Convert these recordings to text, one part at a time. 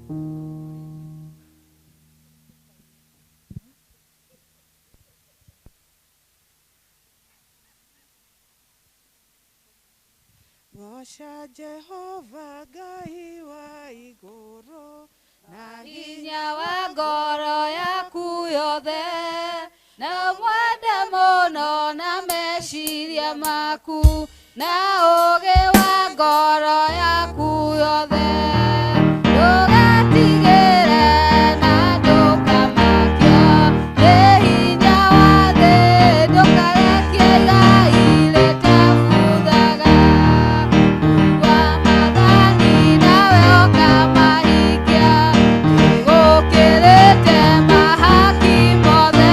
Goca Jehova Ngai wa igũrũ na hinya wa ngoro yaku yothe, na ũmwende mũno na meciria maku, na ũũgĩ wa ngoro yaku yothe. Ndũgetigĩre na ndũkamakio nĩ hinya wa thĩ, ndũkarekie igai rĩtabuthaga. Kua maathani nawe ũkamahingia, nĩgũkĩrĩte mahaki mothe,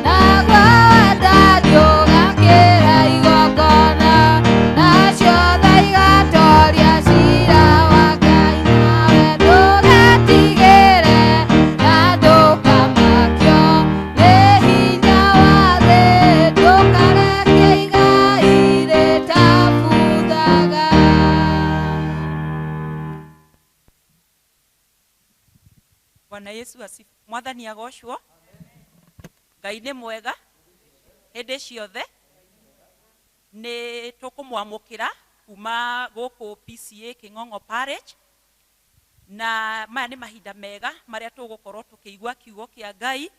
naguo wendani ũgakĩra igongona, nacio tha igatoria ciira wa Ngai. Nawe ndũgetigĩre na ndũkamakio nĩ hinya wa thĩ, ndũkareke igai rĩtabuthaga. Bwana Yesu asifiwe. Mwathani agocwo. Ngai nĩ mwega hĩndĩ ciothe. Nĩ tũkũmwamũkĩra kuma gũkũ PCA Kĩng'ong'o Parish, na maya nĩ mahinda mega marĩa tũgũkorwo tũkĩigua kiugo kĩa Ngai,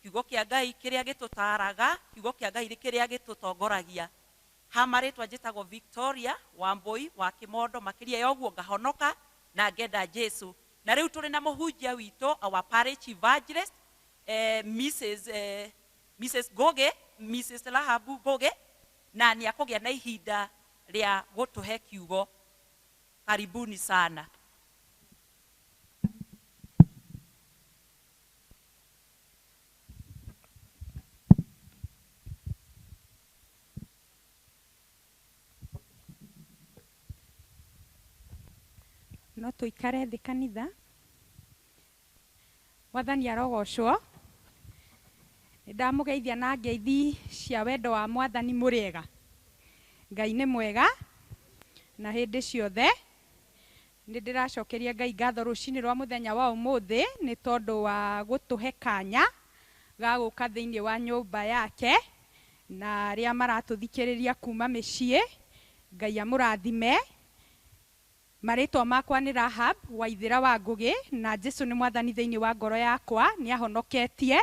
kiugo kĩa Ngai kĩrĩa gĩtũtaraga, kiugo kĩa Ngai kĩrĩa gĩtũtongoragia. Ha marĩtwa njĩtagwo Victoria Wambui wa Kĩmondo, makĩria ya ũguo ngahonoka na ngenda Jesu. Na rĩu tũrĩ na mũhunjia witũ, our parish evangelist, Mrs. Ngugi, Mrs. Rahabu Ngugi, na nĩ akũgĩa na ihinda rĩa gũtũhe kiugo. Karibuni sana. No tũikare thĩ kanitha. Mwathani arogocwo. Nĩ ndamũgeithia na ngeithi cia wendo wa Mwathani mũrĩega. Ngai nĩ mwega na hĩndĩ ciothe. Nĩ ndĩracokeria Ngai ngatho rũcinĩ rwa mũthenya wa ũmũthĩ nĩ tondũ wa gũtũhe kanya ga gũka thĩinĩ wa nyũmba yake, na arĩa maratũthikĩrĩria kuma mĩciĩ, Ngai amũrathime. Marĩtwa makwa nĩ Rahab Waithĩra wa Ngũgĩ, na Jesu nĩ Mwathani thĩinĩ wa ngoro yakwa, nĩ ahonoketie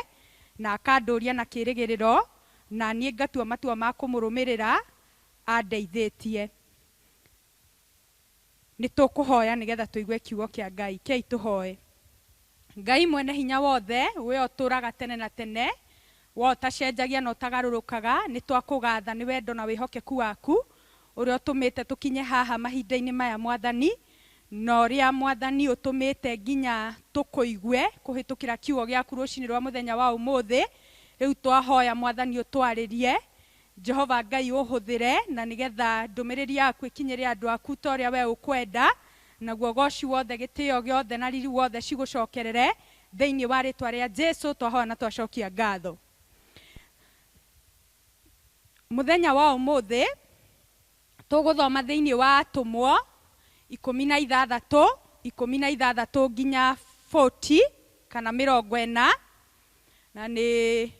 na akandũria na kĩrĩgĩrĩro, na niĩ ngatua matua ma kũmũrũmĩrĩra andeithĩtie. Nĩ tũkũhoya nĩgetha tũigue kiugo kĩa Ngai. Kei tũhoe. Ngai mwene hinya wothe, we ũtũraga tene na tene, we ũtacenjagia na ũtagarũrũkaga, nĩ twakũgatha nĩ wendo na wĩhokeku waku ũrĩa ũtũmĩte tũkinye haha mahinda-inĩ maya Mwathani, na ũrĩa Mwathani ũtũmĩte nginya tũkũigue kũhĩtũkĩra kiugo gĩaku rũcinĩ rwa mũthenya wa ũmũthĩ. Rĩu twahoya Mwathani ũtwarĩrie, Jehova Ngai ũhũthĩre, na nĩgetha ndũmĩrĩri yaku ĩkinyĩre andũ aku ta ũrĩa we ũkwenda, naguo goci wothe, gĩtĩo gĩothe na riri wothe cigũcokerere thĩinĩ wa rĩtwa rĩa Jesu twahoya na twacokia ngatho. Mũthenya wa ũmũthĩ tũgũthoma thĩinĩ wa Atũmwo 16, 16 nginya 40 kana 40, na nĩ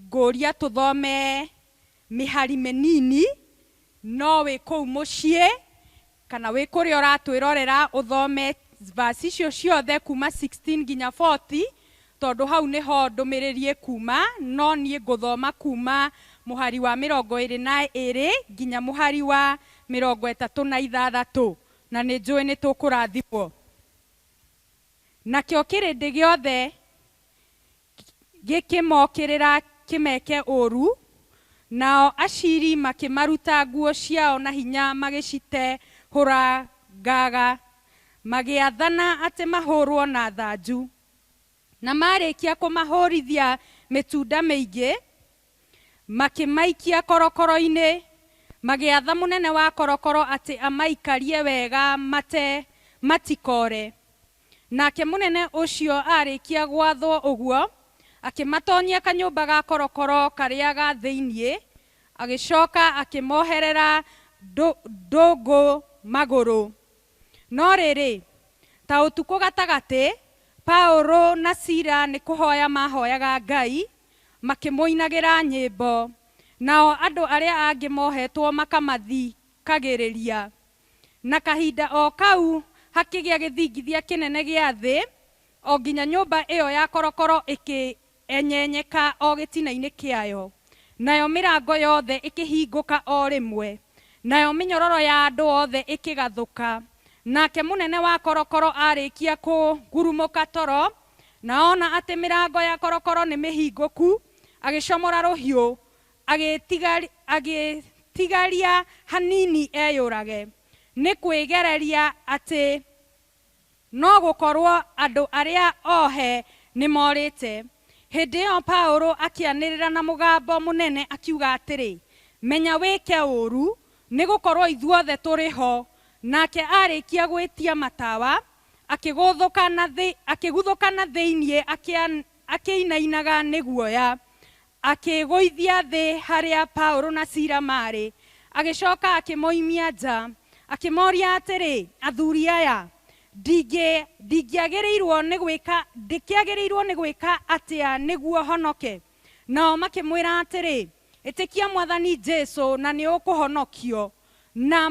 ngũria tũthome mĩhari mĩnini, no wĩ kũu mũciĩ kana wĩ kũrĩa ũratwĩrorera ũthome verse icio ciothe kuma 16 nginya 40, tondũ hau nĩho ndũmĩrĩri ĩkuma, no niĩ ngũthoma kuma mũhari wa 22 nginya mũhari wa 36, na nĩ njũĩ nĩ tũkũrathimwo. Nakĩo kĩrĩndĩ gĩothe gĩkĩmokĩrĩra kĩmeke ũũru, nao aciri makĩmaruta nguo ciao na hinya magĩcitehũrangaga, magĩathana atĩ mahũrwo na thanju. Na marĩkia kũmahũrithia mĩtunda mĩingĩ, makĩmaikia korokoro-inĩ, magĩatha mũnene wa korokoro atĩ amaikarie wega matikore. Nake mũnene ũcio arĩkia gwathwo ũguo, akĩmatonyia kanyũmba ga korokoro karĩa ga thĩiniĩ, agĩcoka akĩmoherera ndũngũ magũrũ. No rĩrĩ, Ta ũtukũ gatagatĩ, Paulo na Sila nĩ kũhoya mahoyaga Ngai, makĩmũinagĩra nyĩmbo, nao andũ arĩa angĩ mohetwo makamathikagĩrĩria. Na kahinda o kau hakĩgĩa gĩthingithia kĩnene gĩa thĩ, o nginya nyũmba ĩyo ya korokoro ĩkĩenyenyeka o gĩtina-inĩ kĩayo. Nayo mĩrango yothe ĩkĩhingũka o rĩmwe, nayo mĩnyororo ya andũ othe ĩkĩgathũka. Nake mũnene wa korokoro arĩkia kũgurumũka toro, na ona atĩ mĩrango ya korokoro nĩ mĩhingũku, agĩcomora rũhiũ, agĩtigaria hanini eyũrage, nĩ kwĩgereria atĩ no gũkorwo andũ arĩa ohe nĩ morĩte. Hĩndĩ ĩyo Paulo akĩanĩrĩra na mũgambo mũnene akiuga atĩrĩ, menya wĩke ũũru, nĩ gũkorwo ithuothe tũrĩ ho. Nake arĩkia gwĩtia matawa, akĩguthũka na thĩinĩ akĩinainaga nĩ guoya, akĩgũithia thĩ harĩa Paulo na Sila marĩ. Agĩcoka akĩmoimia nja, akĩmoria atĩrĩ, athuri aya, ndingĩagĩrĩirwo nĩ gwĩka atĩa nĩguo honoke? Nao makĩmwĩra atĩrĩ, ĩtĩkia Mwathani Jesũ na nĩ ũkũhonokio, na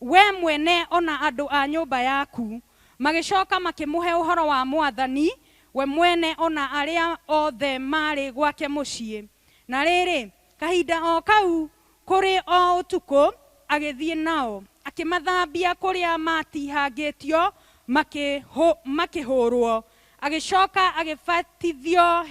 we mwene ona andũ a nyũmba yaku. Magĩcoka makĩmũhe ũhoro wa Mwathani, we mwene ona arĩa othe marĩ gwake mũciĩ. Na rĩrĩ, kahinda o kau kũrĩ o ũtukũ, agĩthiĩ nao, akĩmathambia kũrĩa matihangĩtio, makĩhũrwo. Agĩcoka agĩbatithio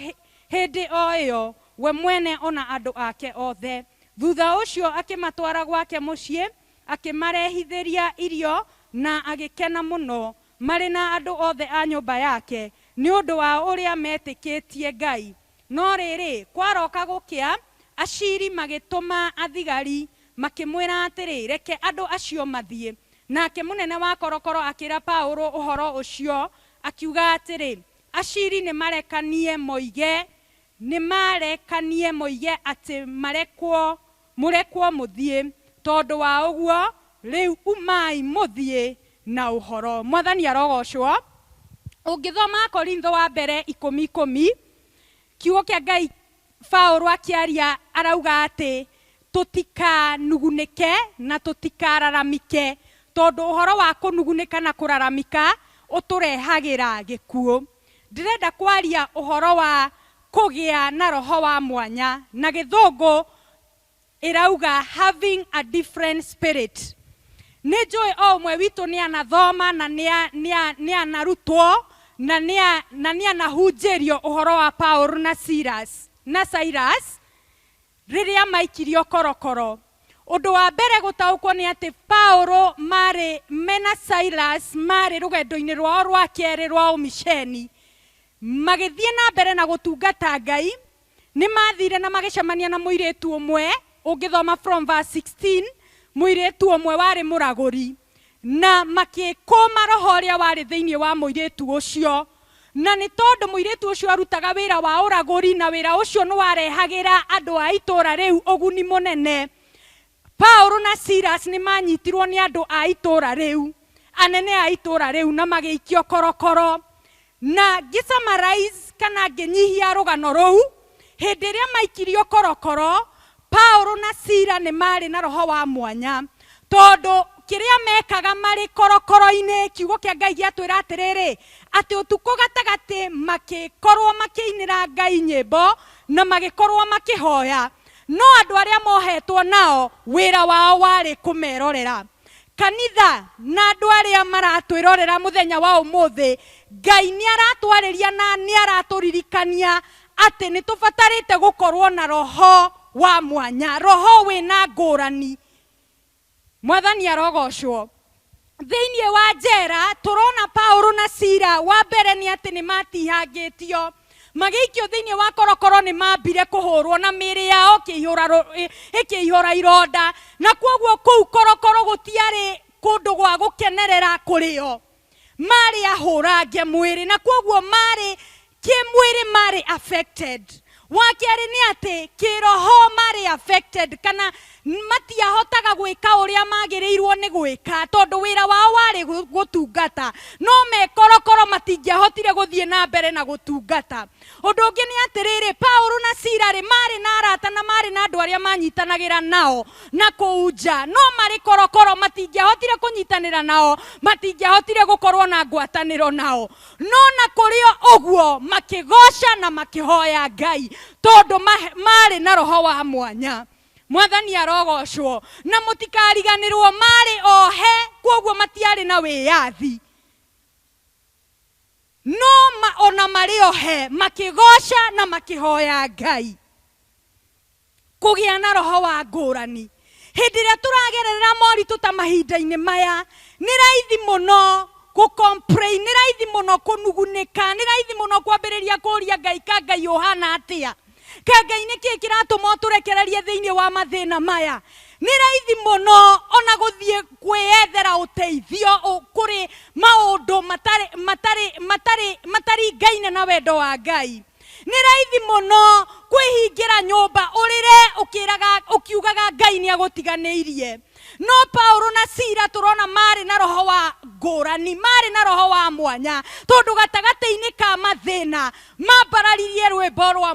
hĩndĩ o ĩyo, we mwene ona andũ ake othe. Thutha ũcio akĩmatwara gwake mũciĩ, akĩmarehithĩria irio na agĩkena mũno, marĩ na andũ othe a nyũmba yake, nĩ ũndũ wa ũrĩa metĩkĩtie Ngai. No rĩrĩ, kwaroka gũkĩa, aciri magĩtũma athigari, makĩmwĩra atĩrĩ, reke andũ acio mathiĩ. Nake mũnene wa korokoro akĩra Paulo ũhoro ũcio, akiuga atĩrĩ, aciri nĩmarekanie moige atĩ mũrekwo mũthiĩ. Tondũ wa ũguo, rĩu umai mũthiĩ na ũhoro. Mwathani arogocwo. Ũngĩthoma Korintho wa mbere 10:10, kiugo kĩa Ngai Paulo akĩaria arauga atĩ tũtikanugunĩke na tũtikararamike, tondũ ũhoro wa kũnugunĩka na kũraramika ũtũrehagĩra gĩkuũ. Ndĩrenda kwaria ũhoro wa kũgĩa na roho wa mwanya, na gĩthũngũ ĩrauga having a different spirit. Nĩ njũĩ o ũmwe witũ nĩ anathoma na nĩ anarutwo na nĩ anahunjĩrio ũhoro wa Paulo na Silas rĩrĩa maikirio korokoro. Ũndũ wa mbere gũtaũkwo nĩ atĩ Paulo marĩ mena Silas marĩ rũgendo-inĩ rwao rwa kerĩ rwa ũmiceni, magĩthiĩ na mbere na gũtungata Ngai. Nĩ mathire na magĩcemania na mũirĩtu ũmwe, ũngĩthoma from verse 16, mũirĩtu ũmwe warĩ mũragũri, na makĩkũma roho ũrĩa warĩ thĩinĩ wa mũirĩtu ũcio. Na nĩ tondũ mũirĩtu ũcio arutaga wĩra wa ũragũri, na wĩra ũcio nĩ warehagĩra andũ a itũũra rĩu ũguni mũnene, Paulo na Silas nĩ manyitirwo nĩ andũ a itũũra rĩu, anene a itũũra rĩu, na magĩikio korokoro. Na ngĩsummarize kana ngĩnyihia rũgano rũu, hĩndĩ ĩrĩa maikirio korokoro, Paulo na Sila nĩ marĩ na roho wa mwanya, tondũ kĩrĩa mekaga marĩ korokoro-inĩ, kiugo kĩa Ngai gĩatwĩra atĩrĩrĩ, atĩ ũtukũ gatagatĩ makĩkorwo makĩinĩra Ngai nyĩmbo na magĩkorwo makĩhoya. No andũ arĩa mohetwo nao wĩra wao warĩ kũmerorera. Kanitha na andũ arĩa maratwĩrorera mũthenya wa ũmũthĩ, Ngai nĩ aratwarĩria na nĩ aratũririkania atĩ nĩ tũbatarĩte gũkorwo na roho wa mwanya, roho wĩna ngũrani. Mwathani arogocwo. Thĩinĩ wa njera tũrona Paulo na Sila, wa mbere nĩ atĩ nĩ matihangĩtio, magĩikio thĩinĩ wa korokoro, nĩ mambire kũhũrwo na mĩĩrĩ yao ĩkĩihũra ironda, na kwoguo kũu korokoro gũtiarĩ kũndũ gwa gũkenerera kũrĩo. Marĩ ahũrange mwĩrĩ, na kwoguo marĩ kĩmwĩrĩ marĩ affected. Wa kerĩ nĩ atĩ kĩroho marĩ affected, kana Matiahotaga gwĩka ũrĩa magĩrĩirwo nĩ gwĩka tondũ wĩra wao warĩ gũtungata, no mekorokoro matingĩahotire gũthiĩ na mbere na gũtungata. Ũndũ ũngĩ nĩ atĩrĩrĩ, Paulo na Sila rĩ, marĩ na arata na marĩ na andũ arĩa manyitanagĩra nao na kũu nja, no marĩ korokoro matingĩahotire kũnyitanĩra nao, matingĩahotire gũkorwo na ngwatanĩro nao. No na kũrĩ ũguo makĩgoca na makĩhoya Ngai tondũ marĩ na roho wa mwanya. Mwathani arogocwo. Na mũtikariganĩrwo marĩ ohe, kwoguo matiarĩ na wĩyathi, no ona marĩ ohe makĩgoca na makĩhoya Ngai. Kũgĩa na roho wa ngũrani hĩndĩ ĩrĩa tũragerera moritũ ta mahinda-inĩ maya, nĩ raithi mũno gũ-complain, nĩ raithi mũno kũnugunĩka, nĩ raithi mũno kwambĩrĩria kũũria Ngai, ka Ngai ũhana atĩa, ka Ngai nĩkĩĩ kĩratũma ũtũrekererie thĩinĩ wa mathĩna maya. Nĩ raithi mũno ona gũthiĩ kwĩyethera ũteithio kũrĩ maũndũ mataringaine na wendo wa Ngai. Nĩ raithi mũno kwĩhingĩra nyũmba ũrĩre ũkiugaga Ngai nĩ agũtiganĩirie. No Paulo na Sila tũrona marĩ na roho wa ngũrani, marĩ na roho wa mwanya, tondũ gatagatĩ-inĩ ka mathĩna mambararirie rwĩmbo rwa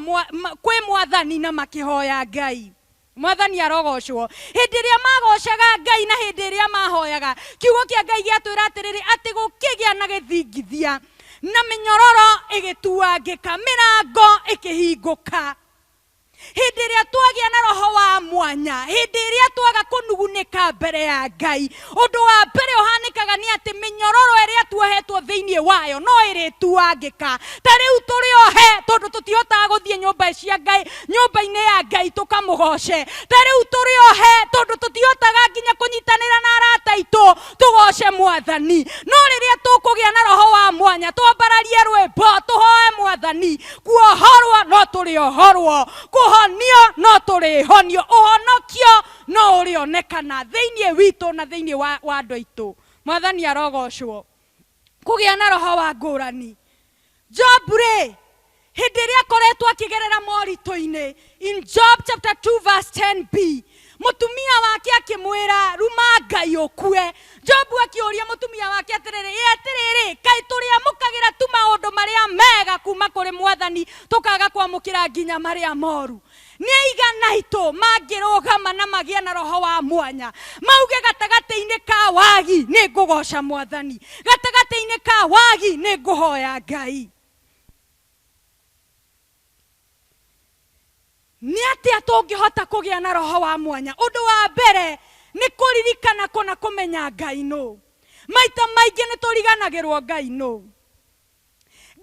kwĩ Mwathani na makĩhoya Ngai. Mwathani arogocwo. Hĩndĩ ĩrĩa magocaga Ngai na hĩndĩ ĩrĩa mahoyaga, kiugo kĩa Ngai gĩatwĩra atĩrĩrĩ, atĩ gũkĩgĩa na gĩthingithia na mĩnyororo ĩgĩtuangĩka, mĩrango ĩkĩhingũka. Hĩndĩ ĩrĩa twagĩa na roho wa mwanya, hĩndĩ ĩrĩa twaga kũnugunĩka mbere ya Ngai, ũndũ wa mbere ũhanĩkaga nĩ atĩ mĩnyororo ĩrĩa tuohetwo thĩinĩ wayo no ĩrĩtuangĩka. Ta rĩu tũrĩ ohe tondũ tũtihotaga gũthiĩ nyũmba cia Ngai, nyũmba-inĩ ya Ngai tũkamũgoce. Ta rĩu tũrĩ ohe tondũ tũtihotaga nginya kũnyitanĩra na arata aitũ tũgoce Mwathani. No rĩrĩa tũkũgĩa na roho wa mwanya, twambararie rwĩmbo, tũhoe Mwathani, kuohorwo no tũrĩohorwo, kũhonio no tũrĩhonio, ũhonokio no ũrĩonekana thĩinĩ witũ na thĩinĩ wa andũ aitũ. Mwathani arogocwo. Kũgĩa na roho wa ngũrani. Job rĩ, hĩndĩ ĩrĩa akoretwo akĩgerera moritũ-inĩ, in Job chapter 2 verse 10b, mũtumia wake akĩmwĩra, ruma Ngai ũkue. Job akĩũria mũtumia wake atĩrĩrĩ, ĩ atĩrĩrĩ, kaĩ tũrĩamũkagĩra tu maũndũ marĩa mega kuma kũrĩ Mwathani, tũkaga kwamũkĩra nginya marĩa moru? Nĩ aigana aitũ mangĩrũgama na magĩe na roho wa mwanya, mauge gatagatĩ-inĩ ka wagi nĩ ngũgoca Mwathani, gatagatĩ-inĩ ka wagi nĩ ngũhoya Ngai. Nĩ atĩa tũngĩhota kũgĩa na roho wa mwanya? Ũndũ wa mbere nĩ kũririkana kũna kũmenya Ngai nũ. Maita maingĩ nĩ tũriganagĩrwo Ngai nũ.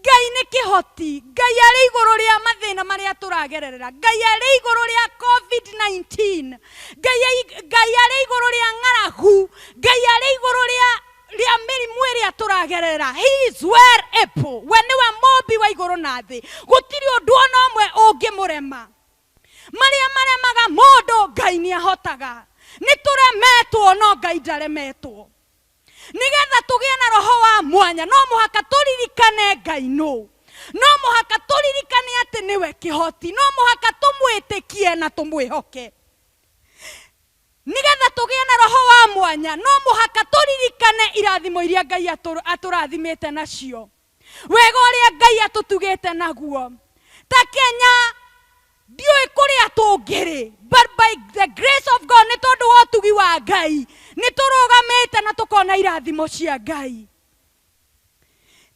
Ngai nĩ kĩhoti, Ngai arĩ igũrũ rĩa mathĩna marĩa tũragererera, Ngai arĩ igũrũ rĩa COVID-19, Ngai arĩ igũrũ rĩa ng'aragu, Ngai arĩ igũrũ rĩa mĩrimũ ĩrĩa tũragerera. He is well able. We nĩwe mũmbi wa igũrũ na thĩ. Gũtirĩ ũndũ ona ũmwe ũngĩmũrema. Marĩa maremaga mũndũ, Ngai nĩ ahotaga. Nĩ tũremetwo, no Ngai ndaremetwo. Nĩgetha tũgĩe na roho wa mwanya, no mũhaka tũririkane Ngai nũ. No mũhaka tũririkane atĩ nĩwe kĩhoti. No mũhaka tũmwĩtĩkie na tũmwĩhoke. Nĩgetha tũgĩe na roho wa mwanya, no mũhaka tũririkane irathimo iria Ngai atũrathimĩte nacio, wega ũrĩa Ngai atũtugĩte naguo. Ta Kenya ndiũĩ kũrĩa tũngĩrĩ, but by the grace of God, nĩ tondũ wa ũtugi wa Ngai nĩ tũrũgamĩte na tũkona irathimo cia Ngai.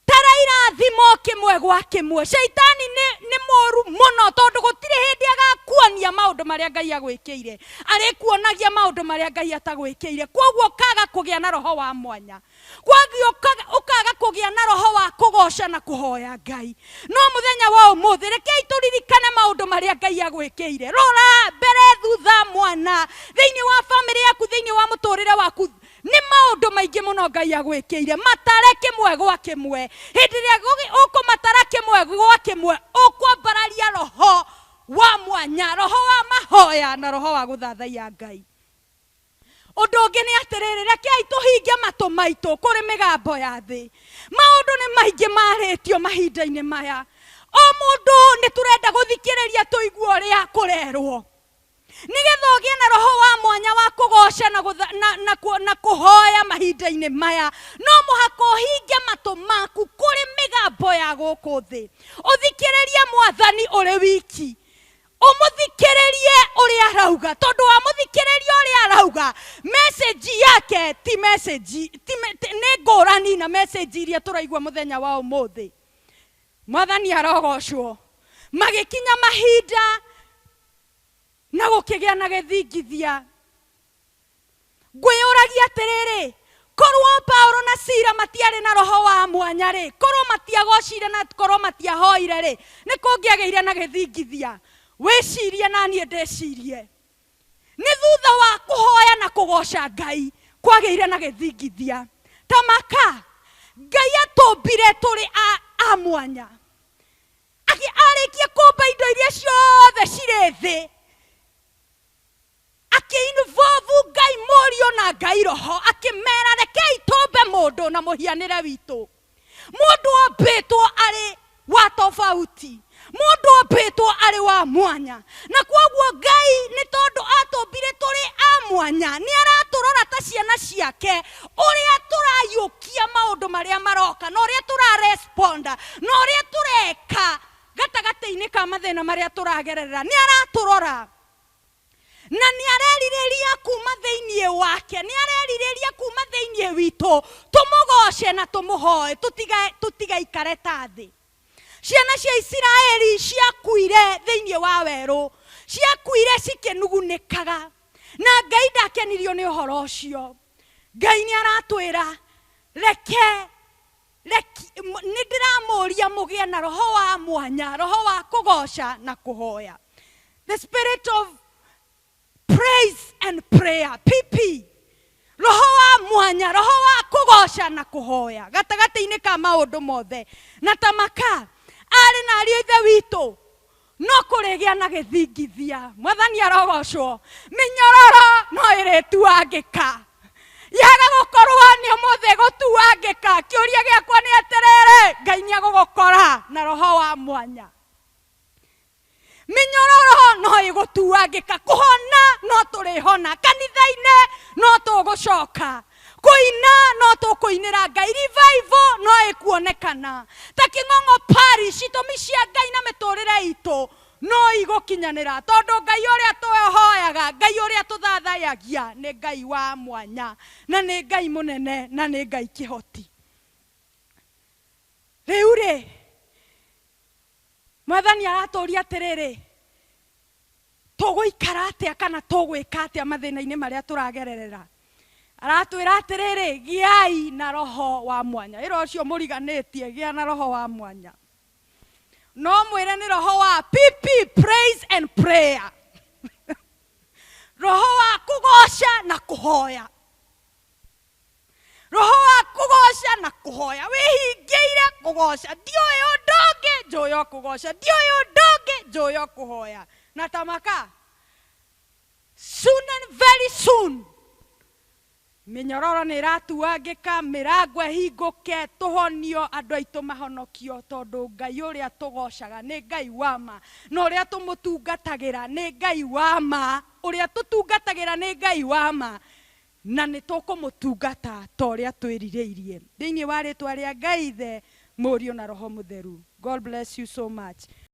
Tara irathimo kĩmwe gwa kĩmwe. Shaitani nĩ mũru mũno, tondũ gũtirĩ hĩndĩ agakuonia maũndũ marĩa Ngai agwĩkĩire, arĩkuonagia maũndũ marĩa Ngai atagwĩkĩire. Kwoguo ũkaga kũgĩa na roho wa mwanya, kwoguo ũkaga kũgĩa na roho wa kũgoca na kũhoya Ngai. No mũthenya wa ũmũthĩ rekei tũririkane maũndũ marĩa Ngai agwĩkĩire. Rora mbere, thutha, mwana, thĩinĩ wa bamĩrĩ yaku, thĩinĩ wa mũtũrĩre waku, nĩ maũndũ maingĩ mũno Ngai agwĩkĩire. Matare kĩmwe gwa kĩmwe. Hĩndĩ ĩrĩa ũkũmatara kĩmwe gwa kĩmwe, ũkwambararia roho wa mwanya, roho wa mahoya na roho wa gũthathaiya Ngai. Ũndũ ũngĩ nĩ atĩrĩrĩ, rekei tũhinge matũ maitũ kũrĩ mĩgambo ya thĩ. Maũndũ nĩ maingĩ marĩtio mahinda-inĩ maya. O mũndũ nĩ tũrenda gũthikĩrĩria tũigue ũrĩa kũrerwo. Nĩgetha ũgĩe na roho wa mwanya wa kũgoca na kũhoya mahinda-inĩ maya, no mũhaka ũhinge matũ maku kũrĩ mĩgambo ya gũkũ thĩ. Ũthikĩrĩrie mwathani ũrĩ wiki. Ũmũthikĩrĩrie ũrĩa arauga, tondũ wamũthikĩrĩria ũrĩa arauga, message yake ti message, nĩ ngũrani na message iria tũraigua mũthenya wa ũmũthĩ. Mwathani arogocwo. Magĩkinya mahinda na gũkĩgĩa na gĩthingithia. Ngwĩyũragia atĩrĩrĩ, korwo Paulo na Sila matiarĩ na roho wa mwanya rĩ, korwo matiagocire na korwo matiahoire rĩ, nĩ kũngĩagĩire na gĩthingithia. Wĩcirie na niĩ ndĩcirie. Nĩ thutha wa kũhoya na kũgoca Ngai kwagĩire na gĩthingithia. Tamaka, Ngai atũmbire tũrĩ a mwanya. Arĩkia kũmba indo iria ciothe cirĩ thĩ, akĩ-involve Ngai Mũriũ na Ngai Roho, akĩmera rekei tũmbe mũndũ na mũhianĩre witũ. Mũndũ ombĩtwo arĩ wa tofauti, mũndũ ombĩtwo arĩ wa mwanya. Na kwoguo Ngai nĩ tondũ atũmbire tũrĩ a mwanya, nĩ aratũrora ta ciana ciake, ũrĩa tũraiyũkia maũndũ marĩa maroka, na ũrĩa tũraresponda, na ũrĩa tũreka gatagatĩ-inĩ ka mathĩna marĩa tũragerera. Nĩ aratũrora. Na nĩ arerirĩria kuma thĩinĩ wake, nĩ arerirĩria kuma thĩinĩ witũ, tũmũgoce na tũmũhoe, tũtigaikare ta thĩ. Ciana cia Isiraeli ciakuire thĩinĩ wa werũ, ciakuire cikĩnugunĩkaga, na Ngai ndakenirio nĩ ũhoro ũcio. Ngai nĩ aratwĩra, reke, nĩ ndĩramũria mũgĩe na roho wa mwanya, roho wa kũgoca na kũhoya. The spirit of praise and prayer, PP. Roho wa mwanya, roho wa kũgoca na kũhoya gatagatĩ-inĩ ka maũndũ mothe. Na tamaka, arĩ na ariũ ithe witũ, no kũrĩgĩa na gĩthingithia. Mwathani arogocwo. Mĩnyororo no ĩrĩtuangĩka. Yaga gũkorwo nĩ ũmũthĩ gũtuangĩka, kĩũria gĩakwa nĩ atĩrĩrĩ, Ngai nĩ agũgũkora na roho wa mwanya. Mĩnyororo no ĩgũtuangĩka, kũhona no tũrĩhona, kanitha-inĩ no tũgũcoka, kũina no tũkũinĩra Ngai, revival no ĩkuonekana. Ta Kĩng'ong'o Parish, itũmi cia Ngai na mĩtũrĩre itũ no igũkinyanĩra, tondũ Ngai ũrĩa tũhoyaga, Ngai ũrĩa tũthathayagia nĩ Ngai wa mwanya, na nĩ Ngai mũnene, na nĩ Ngai kĩhoti. Rĩu rĩ, Mwathani aratũria atĩrĩrĩ, tũgũikara atĩa kana tũgwĩka atĩa mathĩna-inĩ marĩa tũragererera? Aratwĩra atĩrĩrĩ, gĩai na roho wa mwanya. Ĩra ũcio mũriganĩtie, gĩa na roho wa mwanya. No mwĩre nĩ roho wa PP, praise and prayer. Roho wa kũgoca na kũhoya. Roho wa kũgoca na kũhoya. Wĩhingĩire kũgoca. Ndiũĩ ũndũ ũngĩ, njũĩ o kũgoca. Ndiũĩ ũndũ ũngĩ, njũĩ o kũhoya. Na tamaka, soon and very soon, mĩnyororo nĩ ĩratuangĩka, mĩrango ĩhingũke, tũhonio, andũ aitũ mahonokio, tondũ Ngai ũrĩa tũgocaga nĩ Ngai wa ma, na ũrĩa tũmũtungatagĩra nĩ Ngai wa ma, ũrĩa tũtungatagĩra nĩ Ngai wa ma, na nĩ tũkũmũtungata ta ũrĩa twĩrirĩirie. Thĩinĩ wa rĩtwa rĩa Ngai Ithe, Mũriũ na Roho Mũtheru. God bless you so much.